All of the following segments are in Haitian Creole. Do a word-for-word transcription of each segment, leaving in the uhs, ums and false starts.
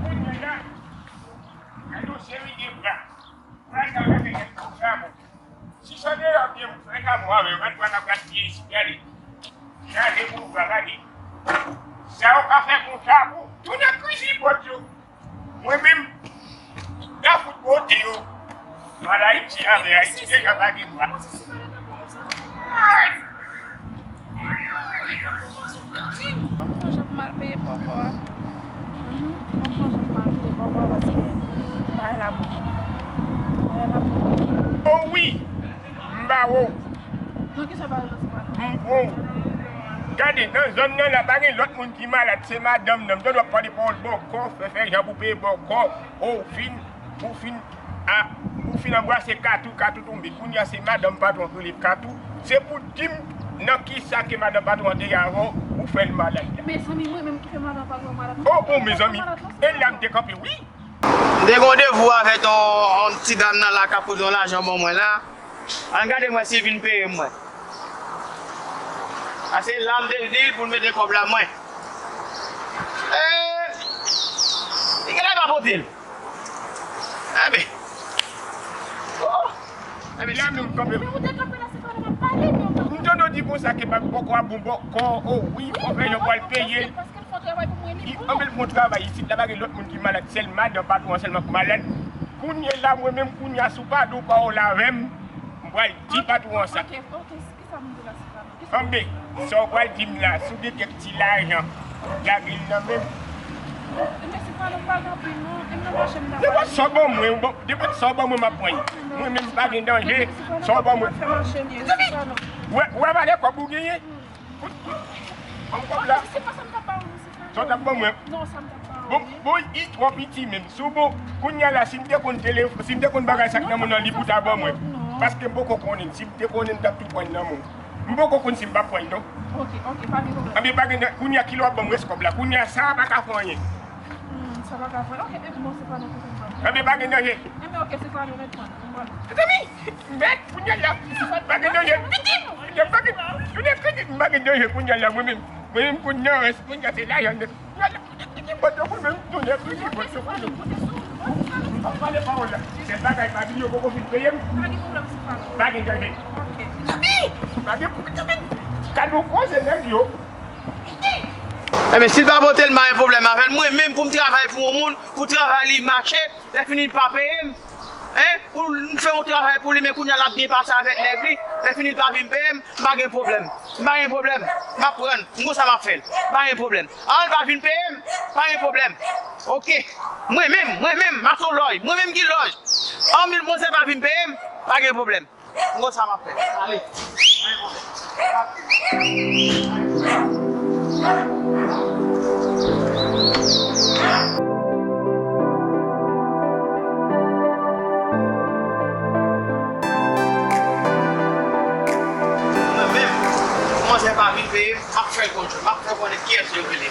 Kounye la, gade yon seri de bra. Bra sa yo gen yon chapo. Si sa deyò byen, frè chapo a, men gad bra n ap gaspiye isit, gade. Gade pou bra, gade. Sa yo ka fè pou chapo, tounen kwizi bòt yo. Mwen menm, m ka fout bote yo. Mal Ayiti avè Ayiti deja pa gen dwa. Mwen sonje pou m al peye bòkò a. Mhm. Mwen sonje pou m al peye bòkò a paske bagay la bon. Bagay la bon. O wi, m ba ou. Nan ki sa bagay la se pa? M bon. Gade, nan zòn nan la, pa gen lòt moun ki malad, se madanm nan. M tande w ap pale pawòl bòkò, fè fè jan pou peye bòkò. O, w fin, ou fin, a, ou fin anbrase Katou, Katou tonbe. Kounye a se madanm patwon ki rele Katou. Se pou di m nan ki sa ke madanm patwon an te ye avè w, ou fè l malad la. Mezanmi, mwen menm ki fè madanm patwon an malad. O, bon, mezanmi, e la m te kanpe, wi. M te gen randevou avèk yon, yon ti dam nan la k ap poze yon lajan ban mwen la. Ann gade m wè si l vin peye m mwen. Ase la m te di l pou l mete kòb la mwen. E, li genlè pa pote l. Enben. Oh. Enben, la menm kanpe. Men ou te kanpe la, se pa nòmal pale, men ou pa. M tande w di konsa ke bòkò a bon bòkò, o wi, fò fè jan pou al peye l. Paske l fè travay pou mwen, li bon. Anben l bon travay isit la, pa gen lòt moun ki malad, sèl madanm patwon an sèlman k malad. Kounye la, mwen menm, kounye a, si w pa di yon pawòl avè m, m pral di patwon an sa. Ok, ok, kisa m di la, Sifano? Kisa m di? Anben, sa w pral di m la, si w gen kèk ti lajan, lage l nan men m. Enben, Sifano, m pa gen anpil, non. E m nan mache m ta pral. Nenpòt sa w ban mwen, bon, nenpòt sa w ban mwen, m ap pran l. Mwen menm, m pa gen danje, sa w ban mwen. Mezanmi! Ou wè, ou wè valè kòb ou genyen? Ban m kòb la. Se pa sa m t ap ba ou, non, se pa. Sa w t ap ban mwen? Non, sa m t ap ba ou. Bon, bon, li twò piti menm. Si w bon, kounye a la, si m te konn telefòn, si m te konn bagay sa k nan men w nan, li pou ta ban mwen. Non. Paske m poko konnen. Si m te konnen, m t ap tou pran l nan men w. M poko konn si m p ap pran l, non. Ok, ok, pa gen pwoblèm. Anben, pa gen, kounye a, kilè w ap ban m rès kòb la? Kounye a, sa a pa ka fè anyen. Hmm, sa pa ka fè. Ok, epi bon, se pa nan kote m pral. Anben, pa gen danje. Enben, ok, se pa nou ret pran. Mezanmi, bèt, kounye a la, pa gen danje. Pitit, kounye a, pa gen, kounye a, pitit, m pa gen danje, kounye a la, mwen menm, mwen menm, kounye a, kounye a, se lajan nèt. Kounye a la, pitit, pitit, bòt yo, mwen menm, kounye a, pitit, bòt yo, kounye a. M p ap pale pawòl la. Sèl bagay, pa bliye, yo poko fin peye m. Pa gen pwoblèm, se pa nou. Pa gen danje. Ok. Pa gen pwoblèm. Gade yon koze nèg yo. Enben, si l pa pote l, m pa gen pwoblèm avè l. Mwen menm, pou m travay pou yon moun, pou travay li mache, lè fini l pa peye m. Hein? Pou m fè yon travay pou li, men kounye a l ap byen pase avèk nèg li. Lè fini l pa vin peye m, m pa gen pwoblèm. M pa gen pwoblèm. M ap pran l. M konn sa m ap fè l. M pa gen pwoblèm. An, l pa vin peye m, pa gen pwoblèm. Ok. Mwen menm, mwen menm, m ap son lòj. Mwen menm ki lòj. An, mil, mwen se pa vin peye m, pa gen pwoblèm. M konn sa m ap fè. Ale. Mwen menm, manzè pa vin peye m, m ap fè l konnen, m ap fè konnen kiyès yo rele.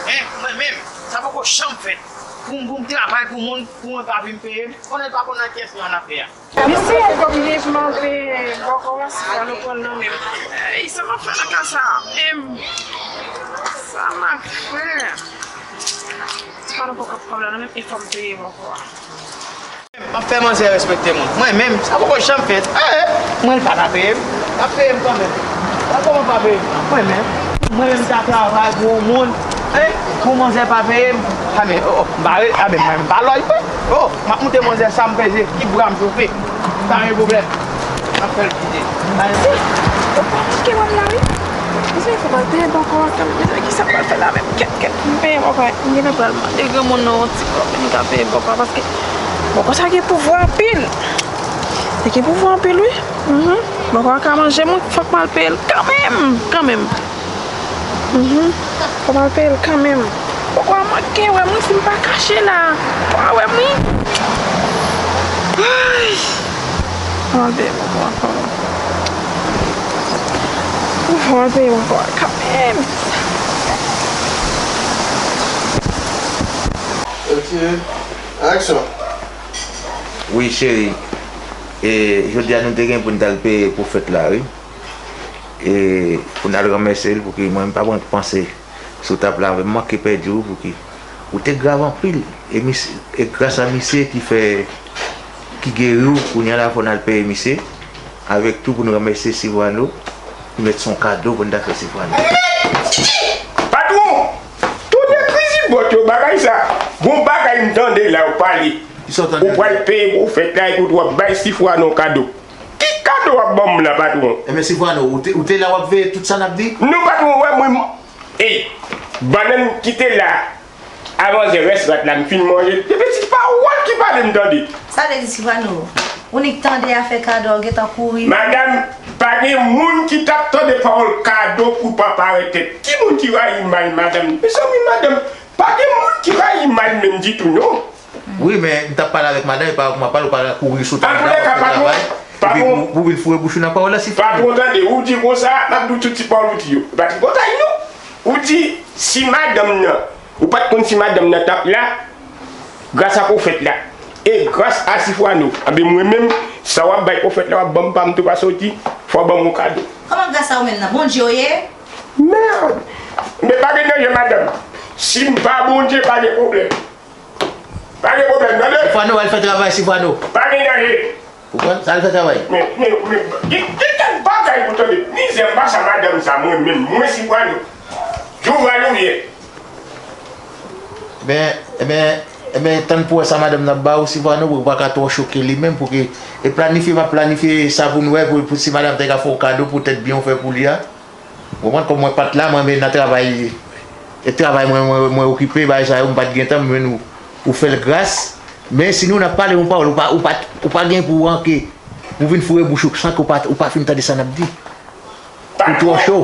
Hein, mwen menm, sa poko janm fèt. Pou m, pou m travay pou moun, pou mwen pa vin peye m, konnen l pa konn nan kiyès li annafè a. Mesye, li vle mande bòkò a, si pa nou pran nan men m. Ey, sa m ap fè nan ka sa? Em, sa m ap fè? Si pa nou poko pran nan men m, e fò m peye bòkò a. M ap fè manzè respekte moun. Mwen menm, sa poko janm fèt. Eh, eh, mwen, l pa ta peye m. L ap peye m kanmenm. Sa kòman pa peye m? Mwen menm, mwen menm, m ta travay pou yon moun. Hein? Pou manzè pa peye m. A men, oh, oh, m pa re-, a men, mwen menm, m pa lòj vre. Oh, m ap moute manzè sa m peze, ki bra m chofe. Pa gen pwoblèm. M ap fè l kite. Mesye, ou pa manke wè m la, wi. Mesye, fò m al peye bòkò a kanmenm. Mesye, kisa m pral fè la menm? Kèt, kèt, m peye bòkò a. M genlè pral mande granmoun nan yon ti kòb, li ka peye bòkò a, paske bòkò sa gen pouvwa anpil. Li gen pouvwa anpil, wi. Mhm. Bòkò a ka manje m, wi. Fòk m al peye l kanmenm, kanmenm. Mhm. Fò m al peye l kanmenm. Bòkò a manke wè m wi, si m pa kache la. Bòkò a wè m wi. Ay. Fò m al peye bòkò a kanmenm. Fò m al peye bòkò a kanmenm. Ok. Action. Wi, cheri. E, jodi a nou te gen pou n t al peye pou fèt la, wi. E, pou n al ranmèse l, pou ke mwen, m pa pran panse. Si w t ap la avè m, m manke pèdi w, pouki ou te grav anpil. E misye, e gras a misye ki fè, ki geri w, kounye a la fò n al peye misye. Avèk tou pou n remèsye Sivwano, ki mèt se yon kado pou n ta fè Sivwano. Patwon! Tonnè krizibòt yo, bagay sa! Gon bagay m tande la, yo pale. Ou pral peye pwofèt la epi w ap bay Sifwano kado. Ki kado w ap ban m la, patwon? Ebyen, Sifwano, ou te, ou te la w ap veye tout sa n ap di? Non, patwon, ou wè mwen, ey, bannann ki te la, avan zè rès rat la, m fin manje. Se pitit pawòl ki pale m tande. Sa vle di, Sifwano, ou nik tande afè kado a, ou gentan kouri. Madanm, pa gen moun ki t ap tande pawòl kado pou pa parèt tèt. Ki moun ki rayi mal, madanm? Mezanmi, madanm, pa gen moun ki rayi mal menm ditou, non. Wi, men m t ap pale avèk madanm, e pa avèk m ap pale, ou pa kouri sou travay, ou fè travay, epi pou, pou vin foure bouch ou nan pawòl la, Sifwano. Patwon, tande, ou di konsa, m ap di w tout ti pawòl ou di yo. E pa tripotay, non. Ou di, si madanm nan, ou pa t konn si madanm nan t ap la, gras a pwofèt la, e gras a Sifwano, anben mwen menm, sa w ap bay pwofèt la, w ap ban m pa m tou, paske w di, fò w ban m yon kado. Kòman gras a ou menm nan? Bondye w ye? Mèd! Men pa gen danje, madanm. Si m pa Bondye, pa gen pwoblèm. Pa gen pwoblèm, tande? Sifwano, al fè travay, Sifwano. Pa gen danje. Ou konprann? Al fè travay. Men, men, men, gen, gen kèk bagay pou tande. Mizè, m pa sa madanm sa, mwen menm, mwen Sifwano. Jouval ou ye. Ebyen, ebyen, ebyen, tann pou wè sa madanm nan ap ba ou, Sifwano, pou w pa ka twò choke li menm, pou ke, e planifye, m ap planifye sa pou n wè, pou, pou si madanm te ka fè w kado pou tèt byen w fè pou li a. Ou konprann, kòm mwen pa t la, mwen, men nan travay, e travay mwen, mwen, mwen okipe, bagay sa yo, m pa t gen tan, m jwenn ou, ou fè l gras. Men si nou n ap pale yon pawòl, ou pa, ou pa, ou pa gen pou ranke, pou vin foure bouch ou san ke ou pa, ou pa fin tande sa n ap di. Ou twò cho.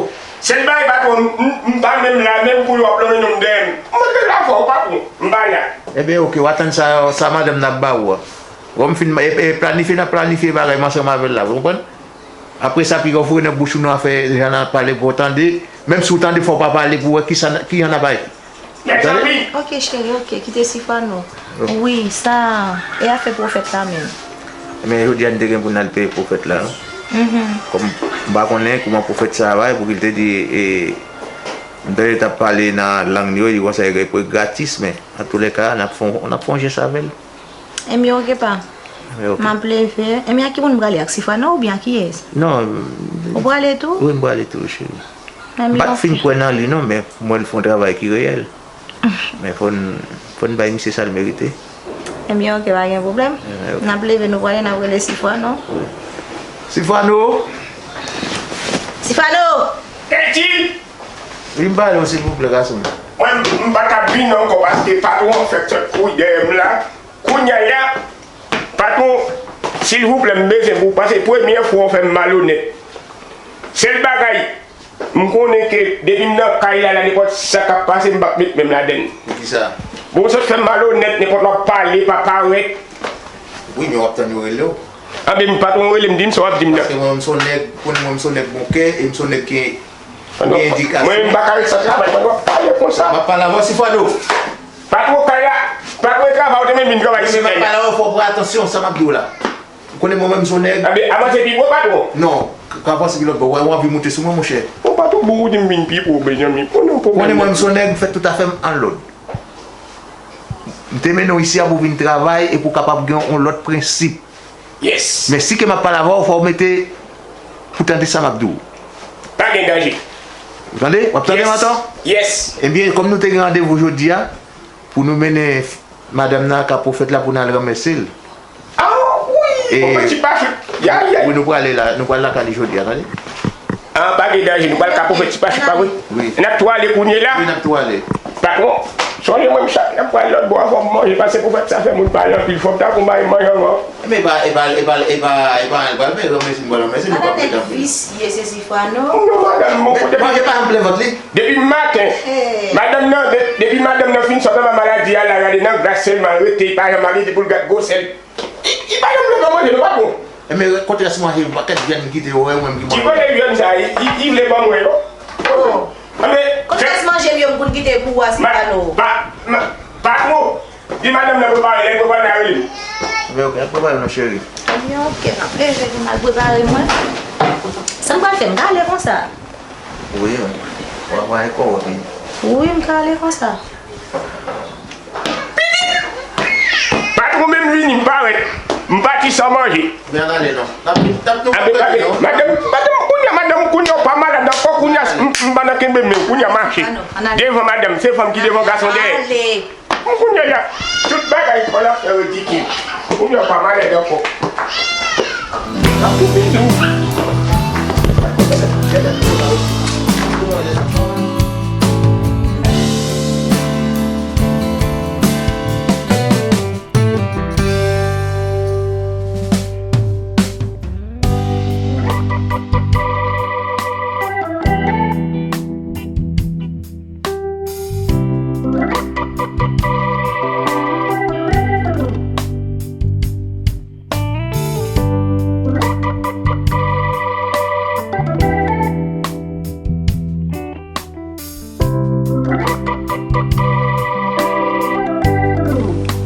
Sèl bagay, patwon, m, m, m pa menm la, menm pou yo ap lonmen non m dèyè m. M antre la avè w, patwon, m pa la. Ebyen, oke, w a tann sa, sa madanm nan ap ba ou a. Bon, m fin, e, e planifye, n ap planifye bagay m ansanm avè l la, ou konprann? Apre sa, piga w foure nan bouch ou nan afè jan n ap pale pou w tande. Menm si w tande, fò w pa pale pou w wè kisa, ki jan n ap aji. Ou tande? Ok, cheri, ok, kite Sifwano. Wi, sa, e afè pwofèt la menm. Men jodi a, n te gen pou n al peye pwofèt la, non? Kòm m pa konnen kòman pwofèt sa a bay, pou ki l te di, e, m tande l t ap pale nan lang li yo, li konsa, e gratis, men, antoulèka, n ap fè, n ap fè yon jès avè l. Ebyen, oke, pa. Ebyen, oke. M ap leve. Ebyen, ak ki moun m prale? Ak Sifwano oubyen ak kiyès? Non. Ou prale tou? Wi, m prale tou, cheri. Ebyen, oke. M pa t fin kwè nan li, non, men m wè l fè yon travay ki reyèl. Men fò n, fò n bay misye sa l merite. Ebyen, oke, pa gen pwoblèm. Ebyen, oke. N ap leve, nou prale, n ap rele Sifwano. Wi. Sifwano! Sifwano! Kèti! Vin pale w, silvouplè, gason m. Mwen, m pa t ap vin ankò paske patwon an fèk sot kouri dèyè m la. Kounye a la, patwon, silvouplè, m bezwen pou w, paske premye fwa w fè m malonèt. Sèl bagay, m konnen ke depi m nan kay la, la, nenpòt sa k ap pase, m p ap met men m ladann. Poukisa? Bon, w sot fè m malonèt, nenpòt lè w ap pale, pa parèt. Wi, men w ap tann yo rele w. Anben, m patwon rele m, di m sa w ap di m nan. Paske mwen, m se yon nèg, konnen mwen, m se yon nèg bon kè, e m se yon nèg ki, ki gen edikasyon. Mwen, m pa ka ret san travay, mwen, w ap pale konsa. M ap pale avè w, Sifwano. Patwon kay la, patwon travay, ou te menm vin travay isit. Men m ap pale avè w, fò w pran atansyon sa m ap di w la. Ou konnen mwen menm se yon nèg. Anben, avanse pi bò, patwon. Non, k-, k avanse pi lòt bò. Ou wè, ou anvi moute sou mwen, monchè. Ou patwon, bon, ou di m vin pi bò, mezanmi. Ou nan pwoblèm. Konnen mwen menm se yon nèg, m fè tout afè m an lòd. M te mennen w isi a pou w vin travay e pou w kapab gen yon lòt prensip. Yes. Men si ke m ap pale avè w, fò w mete pou tande sa m ap di w. Pa gen danje. Ou tande? W ap tande m atò? Yes. Ebyen, kòm nou te gen randevou jodi a, pou nou mennen f-, madanm nan ka pwofèt la pou n al ranmèse l. Ah, wi, e, pwofèt ti pa chout. Ya, ya. Wi, nou prale la, nou pral lakay li jodi a, tande? Ah, pa gen danje, nou pral ka pwofèt ti pa chout, pa vre? Wi. N ap tou ale kounye la? Wi, n ap tou ale. Patwon, sonje mwen, m chak n ap pral lòt bò a, fò m manje, paske pwofèt sa fè moun pale anpil, fò m ta konn bay manje anvan. Men e pa, e pa, e pa, e pa, e pa, e pa, men ranmèse, m pral ranmèse, nou pa pèdi anpil. Visye, se Sifwano. Non, madanm, mwen kote manje pa janm plen vant li. Depi maten, madanm nan, de-, depi madanm nan fin sot anba maladi a la, gade nan gras sèlman l rete, li pa janm arete pou l gad gwosè l. Li, li pa janm leve manje, non, patwon. Ebyen, kote rès manje, yon pakèt vyann kite, ou wè, ou menm ki manje. Ki kote vyann sa, li, li, li vle ban mwen yo. Oh. Anben, kote rès manje m yo m konn kite pou ou a, Sifwano? Pa, pa, patwon, di madanm nan prepare, lè l prepare, l a rele m. Ebyen, oke, l ap prepare non, cheri. Ebyen, oke, m ap leve pou m al prepare mwen. Sa m pral fè, m ka ale konsa? Wi, w ap manje kò w, wi. Wi, m ka ale konsa. Patwon menm vini, m parèt. M pati san manje. Men ann ale non. N ap vin, n ap nou Anben, pale, non. Madanm, madanm, kounye a, madanm, kounye a, w pa malad ankò, kounye a, m, m pa nan kenbe men, kounye a mache. Devan madanm, se fanm ki devan gason dèyè. Ale. M kounye a, tout bagay fò l ap fè ridikil. Kounye a, w pa malad ankò. N ap koupe tou.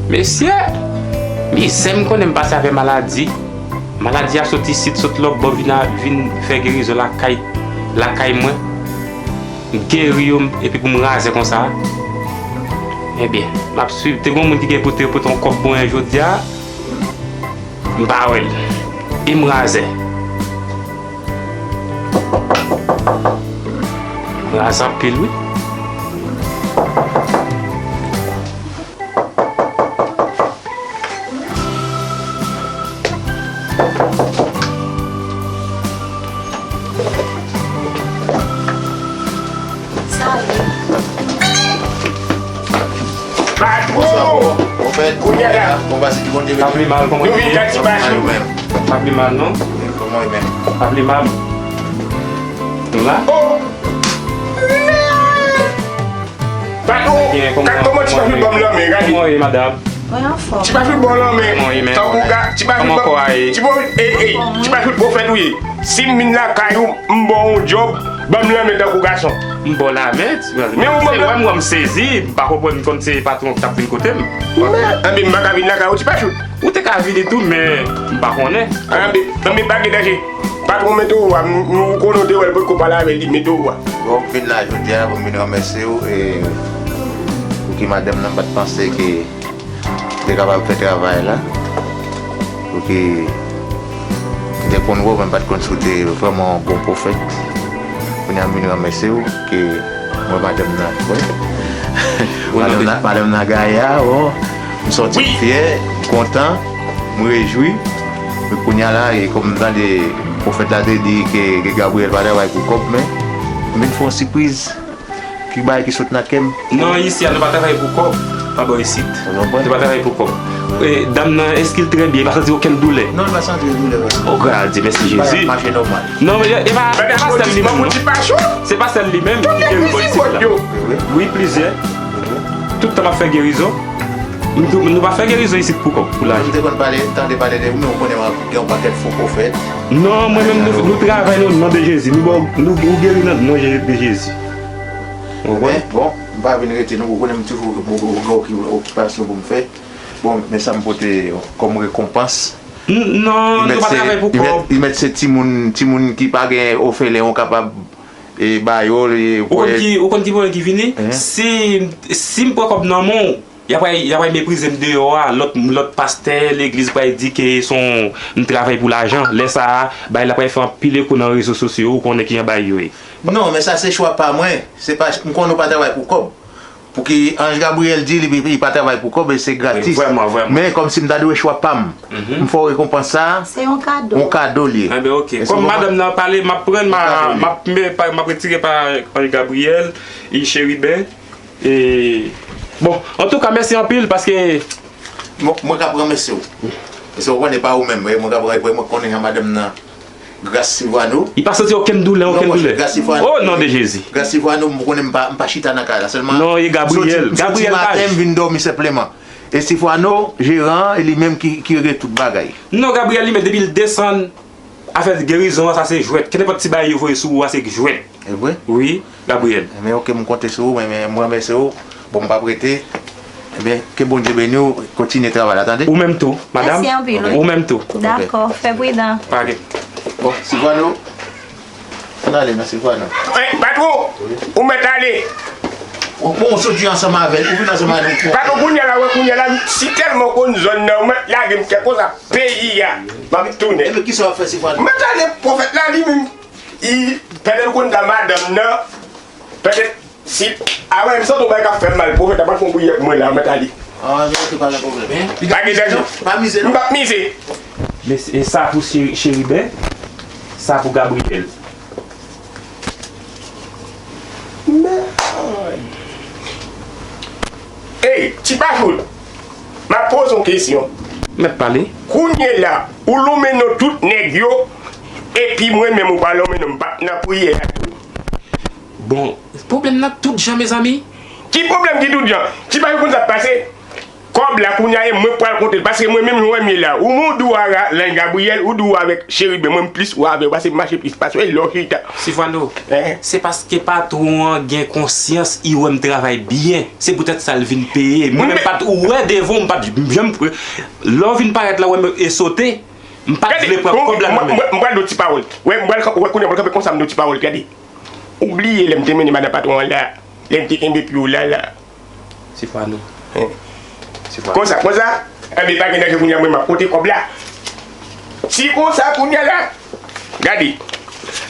Mesye, mizè m konnen m pase avè maladi. Maladi a sot isit, sot lòt bò, vin a, vin fè gerizon lakay, lakay mwen. M geri yo, epi pou m razè konsa. Ebyen, m ap swiv. Te gen yon moun ki gen pou te pote yon kòb mwen jodi a. M pa wè l. E m razè. Razè anpil, wi. Patwon! Patwon! Patwon! Kounye a la. Bon, pase ki Bondye beni. Pa pi mal, kòman nou ye? Ti Pachou. Pa pi mal, non? Kòman ou menm? Pa pi mal. Nou la? Oh! Patwon, gad kòman Ti Pachou ban m lanmen, gade. Kòman ou ye, madanm? Mwen anfòm. Ti Pachou ban w lanmen. Kòman ou ye, men? Tankou ga, Ti Pachou ban, Ti Pachou, ey, ey, Ti Pachou pwofèt ou ye. Si m vin lakay ou, m ba w yon djòb, ban m lanmen tankou gason. M ba w lanmen, men ou ban m lanmen. Wè m, wè m sezi, m pa konprann, konn se patwon ki t ap vin kote m. Anben, m pa ka vin lakay ou, Ti Pachou. Ou te ka vini tou, men m pa konnen. Anben, anben, pa gen danje. Patwon mete w a, nou, nou konnen w te wè l potko pale avè l, li mete w a. Bon, m vin la jodi a pou m vin ranmèsye w, e, pou ki madanm nan pa t panse ke te kapab fè travay la. Pou ki te konn wè w, men m pa t konn si w te vrèman yon bon pwofèt. Kounye a m vin ranmèsye w, ke mwen madanm nan, wi. Madanm nan, madanm nan gaye a, bon. M santi m fyè, m kontan, m rejwi. Men kounye a la, e kòm m tande pwofèt la te di ke, ke Gabriel pa travay pou kòb, men m vin fè yon sipriz. Ki bagay ki sot nan kè m? Non, isi a, nou pa travay pou kòb. Pa bò isit. Ou konprann? Nou pa travay pou kòb. E, dam nan, èske l trè byen? Li pa santi okenn doulè? Non, li pa santi doulè, non. O, gras a Dye, mèsi Jezi. Bagay mache nòmal. Non, men e pa, e pa sèl li menm, non. Se pa sèl li menm ki geri bò isit la. Wi, plizyè. Tout tan m ap fè gerizon. Nou, nou pa fè gerizon isit pou kòb, pou lajan. M te konn pale, tande pale de ou, men ou konnen gen yon pakèt fo pwofèt. Non, mwen menm, nou, nou travay nan non de Jezi. Nou, nou, ou geri nan non de Jezi. Ou konprann? Men, bon, m pa vin rete non, ou konnen m toujou gen okipasyon pou m fè. Bon, men sa m pote kòm rekonpans. N-, non, nou pa travay pou kòb. Li mèt se timoun, timoun ki pa gen ofelen, ou kapab, e, ba yo, e, ou konn ki, ou konn ki pwoblèm ki vini? Si, si m pran kòb nan men w, y ap, y ap meprize m deyò a, lòt, lòt pastè legliz pral di ke se yon, m travay pou lajan. Lè sa a, bagay la pral fè anpil eko nan rezo sosyo, ou konnen kijan bagay yo ye. Non, men sa se chwa pa mwen. Se pa, m konnen w pa travay pou kòb. Pou ki Ange Gabriel di li, li pa travay pou kòb e se gratis. Wi, vrèman, vrèman. Men kòmsi m ta dwe chwa pa m. M fè w rekonpans sa a. Se yon kado. Yon kado li ye. Enben, oke. Kòm madanm nan pale, m ap pran, m a, m ap, m ap retire pa Ange Gabriel, e Cheriben. E, bon, antouka, mèsi anpil paske. Mwen, mwen k ap ranmèsye w. Paske w konnen pa ou menm, mwen k ap ranmèsye w, mwen konnen jan madanm nan. Gras Silvano. Li pa santi okenn doulè, okenn doulè. Gras Silvano. O non de Jezi. Gras Silvano, m konnen m pa, m pa chita nan kay la sèlman. Non, e Gabriel. Gabriel pa. M soti maten, m vin dòmi senpleman. E Silvano, jeran an, e li menm ki, ki regle tout bagay. Non, Gabriel li menm, depi l desann, afè gerizon an, sa se jwèt. Kenenpòt ti bagay yo voye sou ou a, se jwèt. E vre? Wi, Gabriel. Enben, oke, m konte sou ou, men, men, m ranmèsye w. Bon, m p ap rete. Enben, ke Bondye beni w, kontinye travay la, tande? Ou menm tou, madanm. Mèsi anpil, wi. Ou menm tou. Dakò, fè pridan. Pa gen. Bon, Silvano, ann ale, non, Silvano. Ey, patwon, ou mèt ale. Bon, ou soti ansanm avè l, ou vin ansanm avè l. Paske kounye a la, wè, kounye a la, si tèlman w konn zòn nan, ou mèt lage m kèk konsa, peyi a, m ap tounen. Ebyen, kisa w ap fè, Sifwano? Mèt ale pwofèt la, li menm, li, pètèt ou konn ta madanm nan, pètèt si, a wè, m santi yon bagay k ap fè m mal, pwofèt la pral fè yon priyè pou mwen la, mèt ale. Ah, mèt ale, pa gen pwoblèm. Pa gen danje. Pa mize, non? M p ap mize. Men, e sa pou Cheri-, Cheriben, sa pou Gabriyèl. Ey, Ti Pachoul, m ap poze w kesyon. Mèt pale. Kounye la, ou lonmen non tout nèg yo, epi mwen menm ou pa lonmen non m, m p ap nan priyè a tou. Bon, pwoblèm nan tout jan, mezanmi. Ki pwoblèm ki tout jan? Ti Pachoul konn sa k pase? Kòb la kounye a e mwen k pral konte l, paske mwen menm jan w wè m ye la, ou, ou dou a Gabriyèl, ou dou avèk Cheriben, mwen m plis wa avè w, paske m mache plis pase w, e lè w chita. Sifwano, se paske patwon an gen konsyans, li wè m travay byen, se poutèt sa l vin peye. Mwen menm, m pa t, ou wè devan w, m pa t janm, lè w vin parèt la, w wè m e sote, m pa t vle pran kòb la nan men. M pral di w ti pawòl. Wè, m pral, wè kounye a, m pral kanpe konsa, m di w ti pawòl, gade. Ou bliye lè m te mennen madan patwon an la, lè m te kenbe pye w la, la. Sifwano. Konsa, konsa, anben pa gen danje kounye a, mwen m ap pote kòb la. Si konsa kounye a la, gade.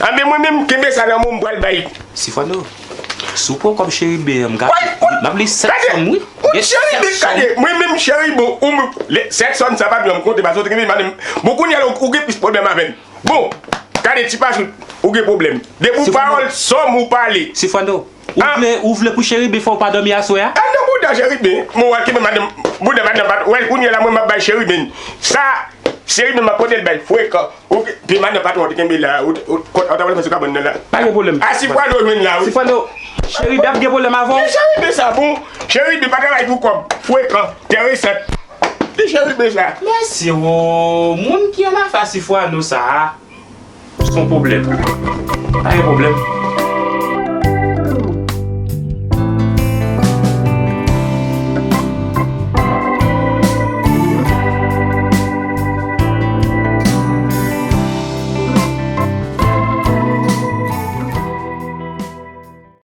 Anben mwen menm, kenbe sa nan men w, m pral bay. Sifwano, si w pran kòb Cheriben an, m ka, m ap li sèt sòm, wi. Cheriben, gade, mwen menm Cheriben, ou m, sèt sòm sa pa byen, m konte, paske w te kenbe madanm. Bon, kounye a la, ou gen plis pwoblèm avè m. Bon, gade Ti Pachoul, ou gen pwoblèm. Depi w pawòl sòm ou pale. Sifwano, ou vle, ou vle pou Cheriben fè w pa dòmi aswè a? A non, bouda Cheriben, mwen wè kenbe madanm, bouda madanm pa, wè kounye a la mwen m ap bay Cheriben. Sa, Cheriben m ap pote l bay frekan. Ou gen, pi madanm patwon te kenbe la, ou, ou, ou ta pral fè sou kabann nan la. Pa gen pwoblèm. A Sifwano jwenn la, wi. Sifwano, Cheriben ap gen pwoblèm avè w? Men Cheriben sa bon, Cheriben pa travay pou kòb, frekan, tèresan. Li Cheriben sa. Mèsi, o, moun ki annafè a Sifwano sa a, se yon pwoblèm. Pa gen pwoblèm.